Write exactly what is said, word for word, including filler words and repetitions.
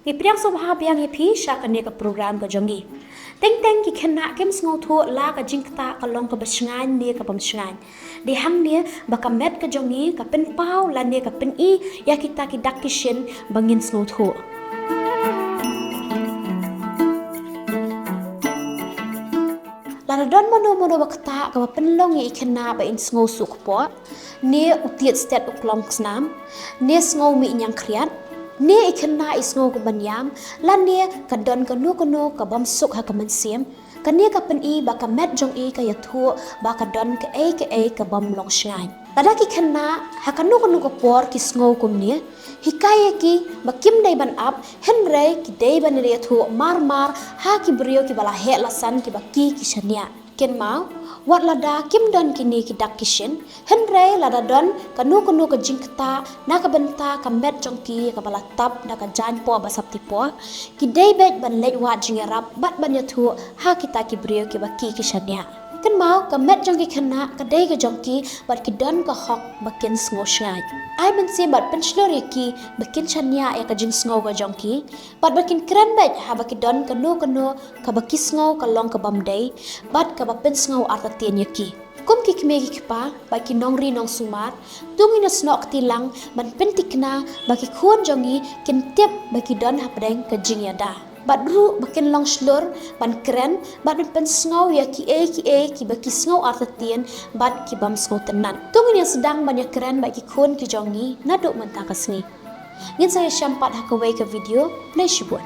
Ngi pdiang sngewbha biang ïa phi sha kane ka program ka jong ngi. Teng teng ki khynnah kim sngewthuh la ka jingktah ka long kaba shngaiñ ne ka bym shngaiñ. Dei hangne ba ka met ka jong ngi ka pynpaw lane ka pyni ïa kita ki dak ki shin ba ngin sngewthuh. Lada don mano mano ba ktah kaba pynlong ïa i khynnah ba in sngew suk pok, ne u tied stet u klong snam, ne sngew mih ñiang khriat, ne i khynnah i sngew ka ban ïam, lane ka don kano kano ka bym suk ha ka mynsiem, kane ka pyni ba ka met jong i ka ïathuh ba ka don kaei kaei ka bym long shngaiñ. Lada ki khynnah ha kano kano ka por ki sngew kumne, hikai ïa ki ba kim dei ban ap, hynrei ki dei ban ïathuh mar mar ha ki briew kiba la heh la san kiba ki ki shaniah. Kynmaw, wat lada kim don kine ki dak ki shin, hynrei lada don kano kano ka jingktah na ka bynta ka met jong ki kaba la tap da ka jaiñpoh ba sap tipo, ki dei beit ban leit wad jingïarap bad ban ïathuh ha kita ki briew kiba ki ki shaniah. Kynmaw, ka met jong ki khynnah ka dei ka jong ki bad ki don ka hok ba kin sngew shngaiñ. Ai mynsiem bad pynshlur ïa ki ba kin shaniah ïa ka jingsngew ka jong ki, bad ba kin kren beit haba ki don kano kano kaba ki sngew ka long ka bym dei, bad kaba pynsngew artatien ïa ki. Kum ki kmie ki kpa bad ki nongri nongsumar, to ngin ïa snoh kti lang ban pyntikna ba ki khun jong ngi kin tip ba ki don hapdeng ka jingïada, bad ruh ba kin long shlur ban kren bad ban pynsngew ïa kiei kiei kiba ki sngew artatien bad ki bym sngew tynnat. To ngin ïa sdang ban ïa kren bad ki khun ki jong ngi naduh mynta ka sngi. Ngin sa ïashem pat ha kawei ka video. Khublei shibun.